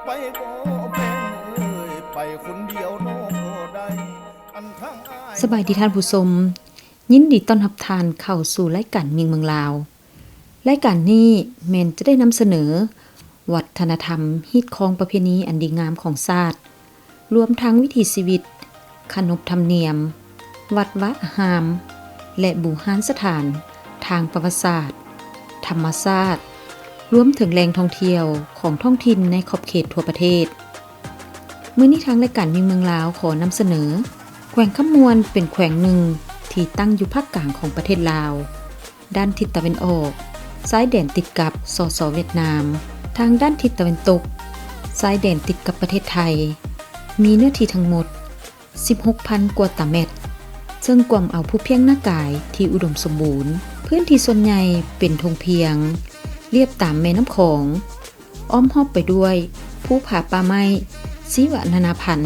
ໄປບໍ່ແພງເອີຍ ໄປຄົນດຽວນ້ອງກໍໄດ້ ອັນທາງອ້າຍ ສະບາຍດີທ່ານຜູ້ຊົມ, ຍິນດີຕ້ອນຮັບທ່ານເຂົ້າສູ່ລາຍການເມືອງເມືອງລາວ. ລາຍການນີ້ແມ່ນຈະໄດ້ນຳສະເໜີວັດທະນະທຳ, ຮີດຄອງປະເພນີອັນດີງາມຂອງຊາດ, ລວມທັງວິຖີຊີວິດ, ຂະໜົບທຳນຽມ, ວັດວາອາຮາມ ແລະ ບູຮານສະຖານທາງປະຫວັດສາດ, ທຳມະຊາດ, ລວມເຖິງແຫຼ່ງທ່ອງທ່ຽວຂອງທ້ອງຖິ່ນໃນຂອບເຂດທົ່ວປະເທດ. ມື້ນີ້ທາງລາຍການເມືອງເມືອງລາວຂໍນຳສະເໜີ ແຂວງຄຳມ່ວນເປັນແຂວງໜຶ່ງທີ່ຕັ້ງຢູ່ພາກກາງຂອງປະເທດລາວ. ດ້ານທິດຕາເວັນອອກ, ຊາຍແດນຕິດກັບ ສສ ຫວຽດນາມ, ທາງດ້ານທິດຕາເວັນຕົກ, ຊາຍແດນຕິດກັບປະເທດໄທ, ມີເນື້ອທີ່ທັງໝົດ ສິບຫົກພັນກວ່າຕາແມັດ, ເຊິ່ງກວມເອົາພູພຽງນາກາຍທີ່ອຸດົມສົມບູນ. ພື້ນທີ່ສ່ວນໃຫຍ່ເປັນທົ່ງພຽງ, ລຽບຕາມແມ່ນ້ຳຂອງ, ອ້ອມຮອບໄປດ້ວຍພູຜາປ່າໄມ້ຊີວະນານາພັນ.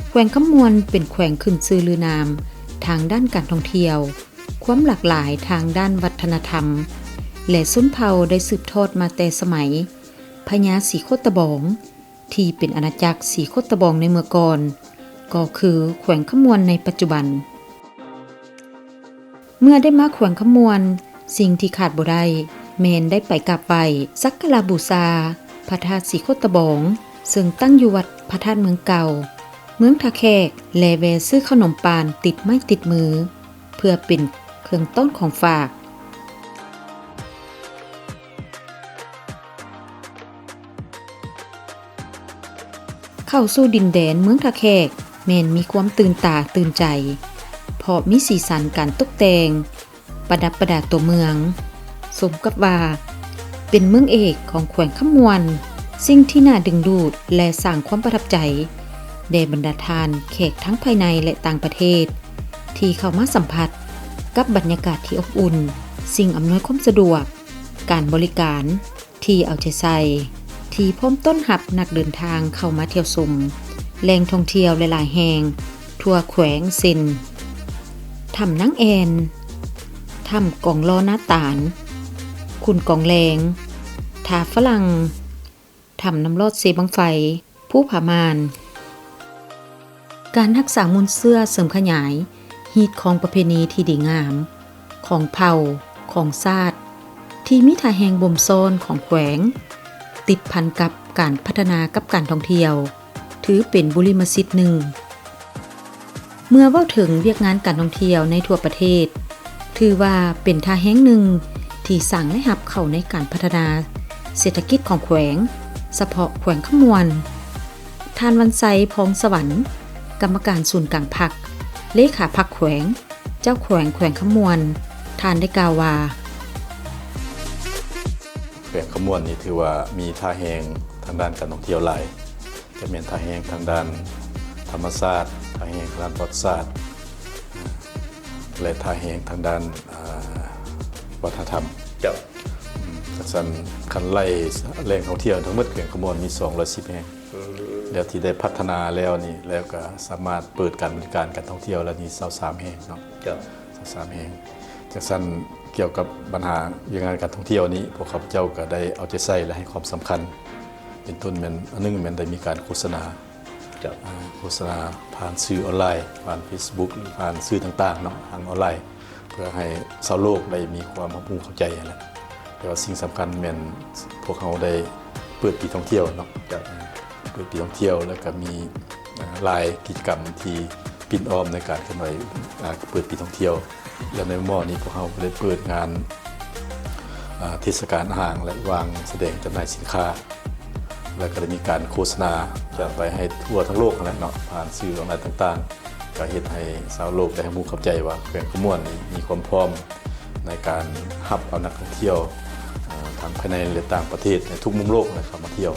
ແຂວງຄຳມ່ວນເປັນແຂວງຂຶ້ນຊື່ລືນາມທາງດ້ານການທ່ອງທ່ຽວ, ຄວາມຫຼາກຫຼາຍທາງດ້ານວັດທະນະທຳ ແລະ ຊົນເຜົ່າໄດ້ສືບທອດມາແຕ່ສະໄໝພະຍາສີໂຄດຕະບອງ ທີ່ເປັນອານາຈັກສີໂຄດຕະບອງໃນເມື່ອກ່ອນ, ກໍຄືແຂວງຄຳມ່ວນໃນປັດຈຸບັນ. ເມື່ອໄດ້ມາແຂວງຄຳມ່ວນ, ສິ່ງທີ່ຂາດບໍ່ໄດ້ແມ່ນໄດ້ໄປກາບໄຫວ້ສັກກາລະບູຊາພະທາດສີໂຄດຕະບອງ, ເຊິ່ງຕັ້ງຢູ່ວັດພະທາດເມືອງເກົ່າ, ເມືອງທ່າແຂກ ແລະ ແວ່ຊື້ເຂົ້າໜົມປານຕິດໄມ້ຕິດມື ເພື່ອເປັນເຄື່ອງຕ້ອນຂອງຝາກ. ເຂົ້າສູ່ດິນແດນເມືອງທ່າແຂກ ແມ່ນມີຄວາມຕື່ນຕາຕື່ນໃຈ ເພາະມີສີສັນການຕົກແຕ່ງປະດັບປະດາຕົວເມືອງ, ສົມກັບວ່າເປັນເມືອງເອກຂອງແຂວງຄຳມ່ວນ. ສິ່ງທີ່ໜ້າດຶງດູດ ແລະ ສ້າງຄວາມປະທັບໃຈແດ່ບັນດາທ່ານແຂກທັງພາຍໃນ ແລະ ຕ່າງປະເທດ ທີ່ເຂົ້າມາສຳຜັດກັບບັນຍາກາດທີ່ອົບອຸ່ນ, ສິ່ງອຳນວຍຄວາມສະດວກ, ການບໍລິການ ທີ່ເອົາໃຈໃສ່, ທີ່ພ້ອມຕ້ອນຮັບນັກເດີນທາງເຂົ້າມາທ່ຽວຊົມແຫຼ່ງທ່ອງທ່ຽວຫຼາຍໆແຫ່ງທົ່ວແຂວງ ເຊັ່ນ ຖ້ຳນາງແອ່ນ, ຖ້ຳກອງລໍນາຕານ, ຂຸນກອງແລງ, ທ່າຝຣັ່ງ, ຖ້ຳນ້ຳລອດເຊບັ້ງໄຟ, ພູຜາມ່ານ. ການຮັກສາມູນເຊື້ອເສີມຂະຫຍາຍຮີດຄອງປະເພນີທີ່ດີງາມຂອງເຜົ່າ, ຂອງຊາດ ທີ່ມີທ່າແຮງບົ່ມຊ້ອນຂອງແຂວງ ຕິດພັນກັບການພັດທະນາກັບການທ່ອງທ່ຽວ ຖືເປັນບຸລິມະສິດໜຶ່ງ. ເມື່ອເວົ້າເຖິງວຽກງານການທ່ອງທ່ຽວໃນທົ່ວປະເທດ, ຖືວ່າເປັນທ່າແຮງໜຶ່ງທີ່ສ້າງລາຍຮັບເຂົ້າໃນການພັດທະນາເສດຖະກິດຂອງແຂວງ, ສະເພາະແຂວງຄຳມ່ວນ. ທ່ານ ວັນໄຊ ພອງສະຫວັນ, ກຳມະການສູນກາງພັກ, ເລຂາພັກແຂວງ, ເຈົ້າແຂວງແຂວງຄຳມ່ວນ, ທ່ານໄດ້ກ່າວວ່າ. ແຂວງຄຳມ່ວນນີ້ຖືວ່າມີທ່າແຮງທາງດ້ານການທ່ອງທ່ຽວຫຼາຍ. ຈະແມ່ນທ່າແຮງທາງດ້ານທຳມະຊາດ, ທ່າແຮງທາງດ້ານປະຫວັດສາດ ແລະ ທ່າແຮງທາງດ້ານ ອາ ວັດທະນະທຳ. ເຈົ້າ. ອືມ ຈັ່ງຊັ້ນ ຄັນໄລ່ແຫຼ່ງທ່ອງທ່ຽວທັງໝົດ ແຂວງຄຳມ່ວນມີສອງຮ້ອຍສິບແຫ່ງ. ອືມ. ແລ້ວທີ່ໄດ້ພັດທະນາແລ້ວນີ້ ແລ້ວກໍສາມາດເປີດການບໍລິການການທ່ອງທ່ຽວແລ້ວນີ້ຊາວສາມແຫ່ງເນາະ. ເຈົ້າ. ຊາວສາມແຫ່ງ. ຈັ່ງຊັ້ນ ກ່ຽວກັບບັນຫາວຽກງານການທ່ອງທ່ຽວນີ້ ພວກຂ້າພະເຈົ້າກໍໄດ້ເອົາໃຈໃສ່ ແລະ ໃຫ້ຄວາມສຳຄັນ ເປັນຕົ້ນແມ່ນ ອັນໜຶ່ງແມ່ນໄດ້ມີການໂຄສະນາ ເຈົ້າ. ອ່າ ໂຄສະນາຜ່ານສື່ອອນລາຍ, ຜ່ານເຟສບຸກ ຫຼື ຜ່ານສື່ຕ່າງໆເນາະ, ທາງອອນລາຍ ເພື່ອໃຫ້ຊາວໂລກໄດ້ມີຄວາມຮັບຮູ້ເຂົ້າໃຈຫັ້ນແຫຼະ. ແຕ່ວ່າສິ່ງສຳຄັນແມ່ນພວກເຮົາໄດ້ເປີດປີທ່ອງທ່ຽວເນາະ, ເຈົ້າ. ເປີດປີທ່ອງທ່ຽວ ແລ້ວກໍມີ ອ່າ ຫຼາຍກິດຈະກຳທີ່ປິ່ນອ້ອມໃນການເຄື່ອນໄຫວ ອ່າ ເປີດປີທ່ອງທ່ຽວ. ແລະ ໃນໝໍ້ນີ້ພວກເຮົາກໍໄດ້ເປີດງານ ອ່າ ເທດສະການຫ້າງ ແລະ ວາງສະແດງຈຳໜ່າຍສິນຄ້າ ແລະ ກໍໄດ້ມີການໂຄສະນາ ຈະໄປໃຫ້ທົ່ວທັງໂລກຫັ້ນແຫຼະເນາະ ຜ່ານສື່ອອນລາຍຕ່າງໆ ກໍເຮັດໃຫ້ຊາວໂລກໄດ້ຮູ້ເຂົ້າໃຈວ່າແຂວງຄຳມ່ວນນີ້ມີຄວາມພ້ອມໃນການຮັບເອົານັກທ່ອງທ່ຽວ ເອີ ທັງພາຍໃນ ແລະ ຕ່າງປະເທດໃນທຸກມຸມໂລກນະ ເຂົ້າມາທ່ຽວ.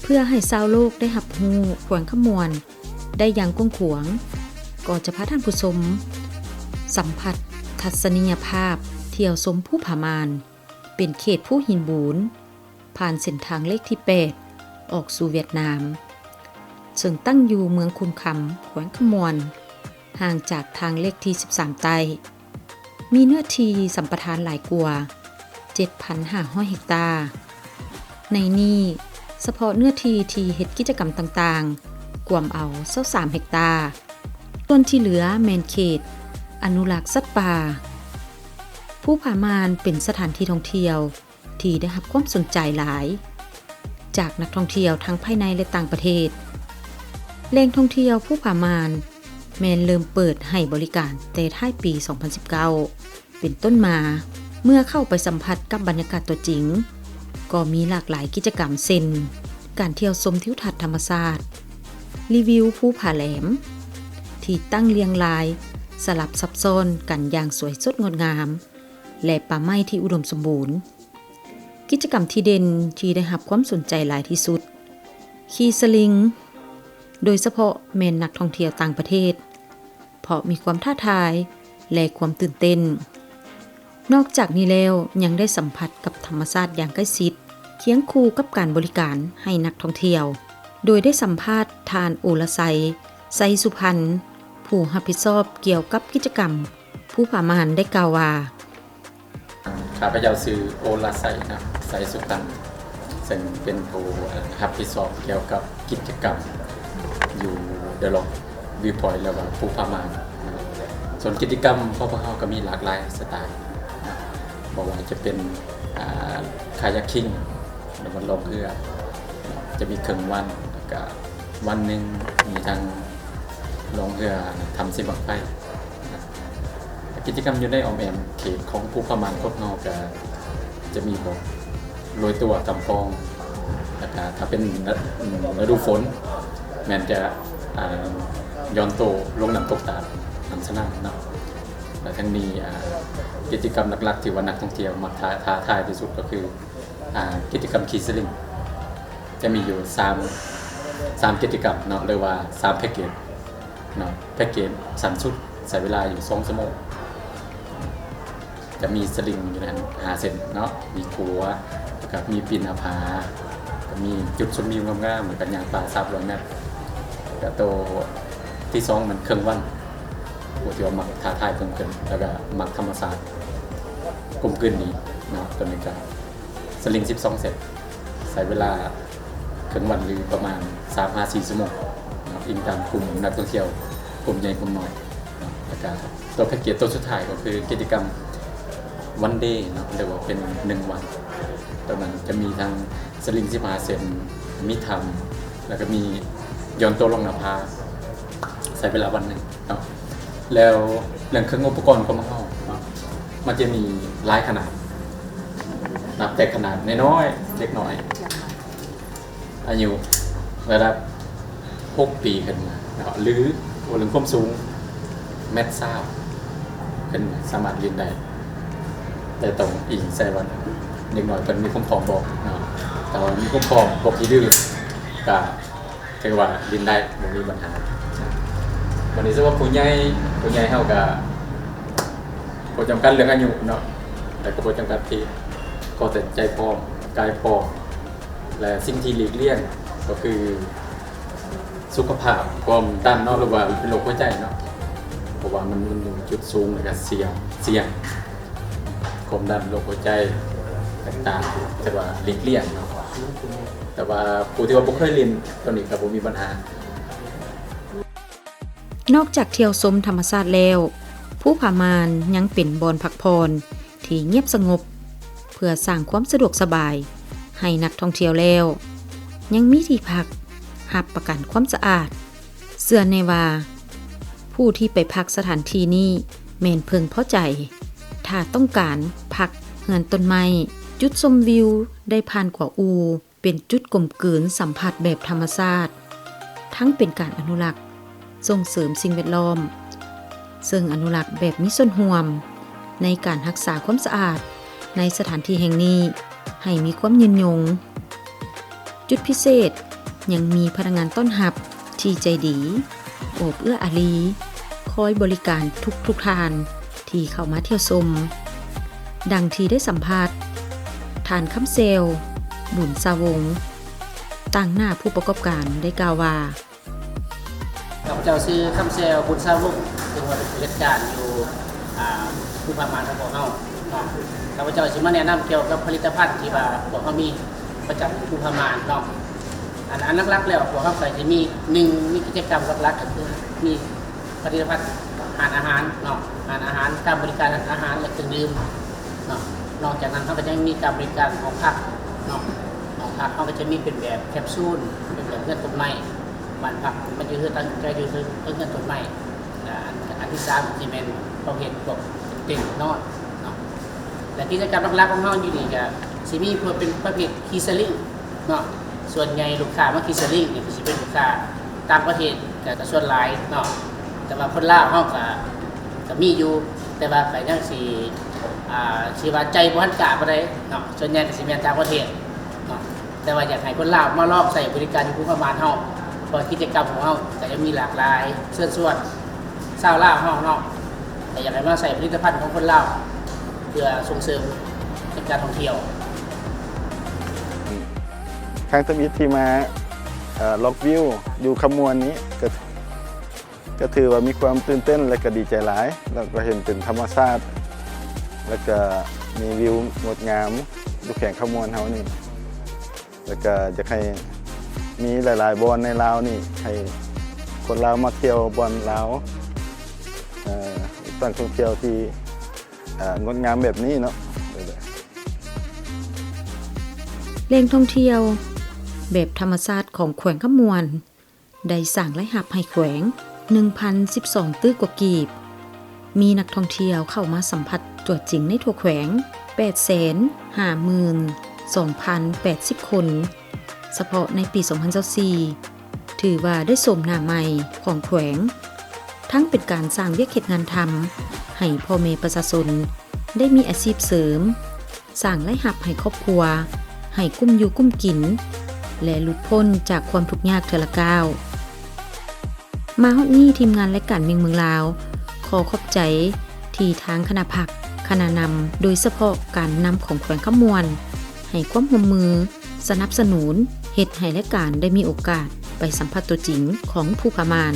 ເພື່ອໃຫ້ຊາວໂລກໄດ້ຮັບຮູ້ແຂວງຄຳມ່ວນໄດ້ຢ່າງກວ້າງຂວາງ, ກໍຈະພາທ່ານຜູ້ຊົມສຳຜັດທັດສະນີຍະພາບທ່ຽວຊົມພູຜາມ່ານ ເປັນເຂດພູຫີນບູນ, ຜ່ານເສັ້ນທາງເລກທີແປດ ອອກສູ່ຫວຽດນາມ, ເຊິ່ງຕັ້ງຢູ່ເມືອງຄຸນຄຳ ແຂວງຄຳມ່ວນ. ຫ່າງຈາກທາງເລກທີສິບສາມໃຕ້, ມີເນື້ອທີ່ສຳປະທານຫຼາຍກວ່າເຈັດພັນຫ້າຮ້ອຍເຮັກຕາ. ໃນນີ້, ສະເພາະເນື້ອທີ່ທີ່ເຮັດກິດຈະກຳຕ່າງໆ ກວມເອົາຊາວສາມເຮັກຕາ, ສ່ວນທີ່ເຫຼືອແມ່ນເຂດອະນຸລັກສັດປ່າ. ພູຜາມ່ານເປັນສະຖານທີ່ທ່ອງທ່ຽວ ທີ່ໄດ້ຮັບຄວາມສົນໃຈຫຼາຍຈາກນັກທ່ອງທ່ຽວທັງພາຍໃນ ແລະ ຕ່າງປະເທດ. ແຫຼ່ງທ່ອງທ່ຽວພູຜາມ່ານແມ່ນເລີ່ມເປີດໃຫ້ບໍລິການແຕ່ທ້າຍປີສອງພັນສິບເກົ້າເປັນຕົ້ນມາ. ເມື່ອເຂົ້າໄປສຳຜັດກັບບັນຍາກາດຕົວຈິງ, ກໍມີຫຼາກຫຼາຍກິດຈະກຳ ເຊັ່ນ ການທ່ຽວຊົມທິວທັດທຳມະຊາດ, ຣີວິວພູຜາແຫຼມທີ່ຕັ້ງລຽງລາຍສະຫຼັບຊັບຊ້ອນກັນຢ່າງສວຍສົດງົດງາມ ແລະ ປ່າໄມ້ທີ່ອຸດົມສົມບູນ. ກິດຈະກຳທີ່ເດັ່ນທີ່ໄດ້ຮັບຄວາມສົນໃຈຫຼາຍທີ່ສຸດ ຂີ່ສະລິງ, ໂດຍສະເພາະແມ່ນນັກທ່ອງທ່ຽວຕ່າງປະເທດ, ເພາະມີຄວາມທ້າທາຍ ແລະ ຄວາມຕື່ນເຕັ້ນ. ນອກຈາກນີ້ແລ້ວ, ຍັງໄດ້ສຳຜັດກັບທຳມະຊາດຢ່າງໃກ້ຊິດ, ຄຽງຄູ່ກັບການບໍລິການໃຫ້ນັກທ່ອງທ່ຽວ, ໂດຍໄດ້ສຳພາດທ່ານ ໂອລະໄຊ ໄຊສຸພັນ, ຜູ້ຮັບຜິດຊອບກ່ຽວກັບກິດຈະກຳພູຜາມ່ານ ໄດ້ກ່າວວ່າ: ຂ້າພະເຈົ້າຊື່ ໂອລະໄຊ ນະ ໄຊສຸພັນ ເຊິ່ງເປັນຜູ້ຮັບຜິດຊອບກ່ຽວກັບກິດຈະກຳຢູ່ The Rock Viewpoint ແລ້ວກໍພູຜາມ່ານ. ສ່ວນກິດຈະກຳຂອງພວກເຮົາກໍມີຫຼາກຫຼາຍສະໄຕລ໌, ບໍ່ວ່າຈະເປັນ ອ່າ Kayaking ຫຼືວ່າລ່ອງເຮືອ, ຈະມີເຄິ່ງວັນ ແລ້ວກໍວັນໜຶ່ງມີທັງລ່ອງເຮືອຖ້ຳສີໝາກໄຟ. ກິດຈະກຳຢູ່ໃນອ້ອມແອ້ມເຂດຂອງພູຜາມ່ານຂອງເຮົາ ກໍຈະມີພວກໂລຍຕົວກຳປອງ, ແລ້ວກໍຖ້າເປັນ ລະດູຝົນ ແມ່ນຈະ ອ່າ ຢ່ອນໂຕລົງນ້ຳຕົກຕາດ ນ້ຳສະໜາມເນາະ. ແລ້ວທັງນີ້ ອ່າ ກິດຈະກຳຫຼັກໆທີ່ວ່ານັກທ່ອງທ່ຽວມັກທ້າ ທ້າທາຍທີ່ສຸດກໍຄື ອ່າ ກິດຈະກຳຂີ່ສະລິງ ຈະມີຢູ່ສາມ ສາມກິດຈະກຳເນາະ ຫຼືວ່າສາມແພັກເກດເນາະ. ແພັກເກດສັ້ນສຸດໃຊ້ເວລາຢູ່ສອງຊົ່ວໂມງ, ຈະມີສະລິງຢູ່ນັ້ນຫ້າເສັ້ນເນາະ, ມີຂົວ ແລ້ວກໍມີປີນໜ້າຜາ, ກໍມີຈຸດຊົມວິວງາມໆ ແລ້ວກໍຍ່າງປ່າສາມຮ້ອຍແມັດ. ແລ້ວໂຕທີສອງມັນເຄິ່ງວັນ, ຜູ້ທີ່ວ່າມັກທ້າທາຍເພີ່ມຂຶ້ນ ແລ້ວກໍມັກທຳມະຊາດ ກົມກືນດີເນາະ, ໂຕນີ້ກໍ ສະລິງສິບສອງເສັ້ນ ໃຊ້ເວລາເຄິ່ງວັນ ຫຼື ປະມານສາມຫາສີ່ຊົ່ວໂມງເນາະ, ອີງຕາມກຸ່ມນັກທ່ອງທ່ຽວ ກຸ່ມໃຫຍ່ກຸ່ມນ້ອຍເນາະ. ແລ້ວກະຕົວແພັກເກດຕົວສຸດທ້າຍກໍຄືກິດຈະກຳ One Day ເນາະ ຫຼືວ່າເປັນໜຶ່ງວັນ, ຕົວນັ້ນຈະມີທັງສະລິງສິບຫ້າເສັ້ນ, ມີຖ້ຳ ແລ້ວກະມີຢ່ອນໂຕລົງໜ້າຜາ ໃຊ້ເວລາວັນໜຶ່ງເນາະ. ແລ້ວເລື່ອງເຄື່ອງອຸປະກອນຂອງເຮົາເນາະ ມັນຈະມີຫຼາຍຂະໜາດ, ນັບແຕ່ຂະໜາດນ້ອຍໆ ເດັກນ້ອຍ ອາຍຸລະດັບຫົກປີຂຶ້ນມາເນາະ ຫຼື ເວົ້າເລື່ອງຄວາມສູງແມັດຊາວຂຶ້ນມາ ສາມາດຫຼິ້ນໄດ້, ແຕ່ຕ້ອງອີງໃສ່ວ່າເດັກນ້ອຍເພິ່ນມີຄວາມພ້ອມບໍ່ເນາະ. ຖ້າວ່າມີຄວາມພ້ອມ ບໍ່ຂີ້ດື້ ກະ ຖືວ່າຫຼິ້ນໄດ້ ບໍ່ມີບັນຫາ. ບັດນີ້ສຳລັບຜູ້ໃຫຍ່, ຜູ້ໃຫຍ່ເຮົາກະບໍ່ຈຳກັດເລື່ອງອາຍຸເນາະ ແລະ ກໍບໍ່ຈຳກັດທີ່ ຂໍແຕ່ໃຈພ້ອມ ກາຍພ້ອມ ແລະ ສິ່ງທີ່ຫຼີກລ່ຽງກໍຄືສຸຂະພາບ ຄວາມດັນເນາະ ຫຼືວ່າເປັນໂລກຫົວໃຈເນາະ, ເພາະວ່າມັນ ມັນຢູ່ຈຸດສູງ ແລ້ວກະສ່ຽງ ສ່ຽງ ຄວາມດັນ ໂລກຫົວໃຈຕ່າງໆ ຖືວ່າຫຼີກລ່ຽງເນາະ. ແຕ່ວ່າຜູ້ທີ່ວ່າບໍ່ເຄີຍຫຼິ້ນ ໂຕນີ້ກໍບໍ່ມີບັນຫາ. ນອກຈາກທ່ຽວຊົມທຳມະຊາດແລ້ວ, ພູຜາມ່ານຍັງເປັນບ່ອນພັກຜ່ອນທີ່ງຽບສະຫງົບ ເພື່ອສ້າງຄວາມສະດວກສະບາຍໃຫ້ນັກທ່ອງທ່ຽວແລ້ວ, ຍັງມີທີ່ພັກຮັບປະກັນຄວາມສະອາດ. ເຊື່ອແນ່ວ່າ ຜູ້ທີ່ໄປພັກສະຖານທີ່ນີ້ແມ່ນເພິ່ງພໍໃຈ ຖ້າຕ້ອງການພັກເຮືອນຕົ້ນໄມ້. ຈຸດຊົມວິວໄດ້ຜ່ານກວາອູ ເປັນຈຸດກົມກືນສຳຜັດແບບທຳມະຊາດ, ທັງເປັນການອະນຸລັກ, ສົ່ງເສີມສິ່ງແວດລ້ອມ, ເຊິ່ງອະນຸລັກແບບມີສ່ວນຮ່ວມໃນການຮັກສາຄວາມສະອາດໃນສະຖານທີ່ແຫ່ງນີ້ໃຫ້ມີຄວາມຍືນຍົງ. ຈຸດພິເສດຍັງມີພະນັກງານຕ້ອນຮັບທີ່ໃຈດີ, ໂອບເອື້ອອາຣີ, ຄອຍບໍລິການທຸກໆທ່ານທີ່ເຂົ້າມາທ່ຽວຊົມ. ດັ່ງທີ່ໄດ້ສຳພາດທ່ານ ຄຳແຊວ ບຸນສາວົງ, ຕາງໜ້າຜູ້ປະກອບການໄດ້ກ່າວວ່າ: ຂ້າພະເຈົ້າຊື່ ຄຳແຊວ ບຸນສາວົງ ເຊິ່ງວ່າເປັນຜູ້ຈັດການຢູ່ ອາ ພູຜາມ່ານຂອງພວກເຮົາເນາະ. ຂ້າພະເຈົ້າຊິມາແນະນຳກ່ຽວກັບຜະລິດຕະພັນທີ່ວ່າພວກເຮົາມີປະຈຳຢູ່ພູຜາມ່ານເນາະ. ອັນ ອັນຫຼັກໆແລ້ວ ພວກເຮົາກໍຈະມີ ໜຶ່ງ ມີກິດຈະກຳຫຼັກໆ ກໍຄືມີ ຜະລິດຕະພັນຮ້ານອາຫານເນາະ, ຮ້ານອາຫານ, ການບໍລິການຮ້ານອາຫານ ແລະ ເຄື່ອງດື່ມເນາະ. ນອກຈາກນັ້ນ ເຮົາກໍຍັງມີການບໍລິການຫ້ອງພັກເນາະ, ຫ້ອງພັກເຮົາກໍຈະມີເປັນແບບແຄບຊູນ, ເປັນແບບເຮືອນຕົ້ນໄມ້, ບ້ານພັກ ມັນຢູ່ເຮືອນຕັ້ງໃຈຢູ່ເທິງເຮືອນຕົ້ນໄມ້. ແລະ ອັນ ອັນທີສາມ ທີ່ແມ່ນປະເພດພວກເຕັນນອນເນາະ. ແລະ ກິດຈະກຳຫຼັກໆຂອງເຮົາຢູ່ນີ້ກໍຊິມີພວກເປັນປະເພດຂີ່ສະລິງ ເນາະ. ສ່ວນໃຫຍ່ລູກຄ້າມາຂີ່ສະລິງນີ້ກໍຊິເປັນລູກຄ້າຕ່າງປະເທດ ກໍ ກໍສ່ວນຫຼາຍເນາະ, ແຕ່ວ່າຄົນລາວເຮົາກໍ ກໍມີຢູ່ ແຕ່ວ່າກໍຍັງຊິ ອ່າ ຊິວ່າໃຈບໍ່ທັນກ້າປານໃດເນາະ, ສ່ວນໃຫຍ່ກໍຊິແມ່ນຕ່າງປະເທດເນາະ. ແຕ່ວ່າຢາກໃຫ້ຄົນລາວມາລອງໃຊ້ບໍລິການຢູ່ພູຜາມ່ານເຮົາ ເພາະກິດຈະກຳຂອງເຮົາກໍຍັງມີຫຼາກຫຼາຍ. ເຊີນຊວນຊາວລາວເຮົາເນາະ ກໍຢາກໃຫ້ມາໃຊ້ຜະລິດຕະພັນຂອງຄົນລາວ ເພື່ອສົ່ງເສີມໃນການທ່ອງທ່ຽວ. ຄັ້ງທຳອິດທີ່ມາ ເອ່ອ ລັອກວິວຢູ່ຄຳມ່ວນນີ້ ກໍ ກໍຖືວ່າມີຄວາມຕື່ນເຕັ້ນ ແລະ ກໍດີໃຈຫຼາຍ, ແລ້ວກໍເຫັນເປັນທຳມະຊາດ ແລ້ວກໍມີວິວງົດງາມຢູ່ແຂວງຄຳມ່ວນເຮົານີ້. ແລ້ວກໍຢາກໃຫ້ມີຫຼາຍໆບ່ອນໃນລາວນີ້ ໃຫ້ຄົນລາວມາທ່ຽວບ່ອນລາວ ເອ່ອ ຕັ້ງທ່ອງທ່ຽວທີ່ ເອ່ອ ງົດງາມແບບນີ້ເນາະ. ແຫຼ່ງທ່ອງທ່ຽວແບບທຳມະຊາດຂອງແຂວງຄຳມ່ວນ ໄດ້ສ້າງລາຍຮັບໃຫ້ແຂວງ ໜຶ່ງພັນສິບສອງຕື້ກວ່າກີບ, ມີນັກທ່ອງທ່ຽວເຂົ້າມາສຳຜັດຕົວຈິງໃນທົ່ວແຂວງ ແປດແສນຫ້າໝື່ນສອງພັນແປດສິບຄົນ. ສະເພາະໃນປີສອງພັນຊາວສີ່ ຖືວ່າໄດ້ໂສມໜ້າໃໝ່ຂອງແຂວງ, ທັງເປັນການສ້າງວຽກເຮັດງານທຳໃຫ້ພໍ່ແມ່ປະຊາຊົນໄດ້ມີອາຊີບເສີມ, ສ້າງລາຍຮັບໃຫ້ຄອບຄົວ, ໃຫ້ກຸ້ມຢູ່ກຸ້ມກິນ ແລະ ຫຼຸດພົ້ນຈາກຄວາມທຸກຍາກເທື່ອລະກ້າວ. ມາຮອດນີ້ ທີມງານລາຍການເມັງເມືອງລາວ ຂໍຂອບໃຈທີ່ທາງຄະນະພັກ, ຄະນະນຳ, ໂດຍສະເພາະການນຳຂອງແຂວງຄຳມ່ວນ ໃຫ້ຄວາມຮ່ວມມື, ສະໜັບສະໜູນ, ເຮັດໃຫ້ລາຍການໄດ້ມີໂອກາດໄປສຳຜັດຕົວຈິງຂອງພູຜາມ່ານ.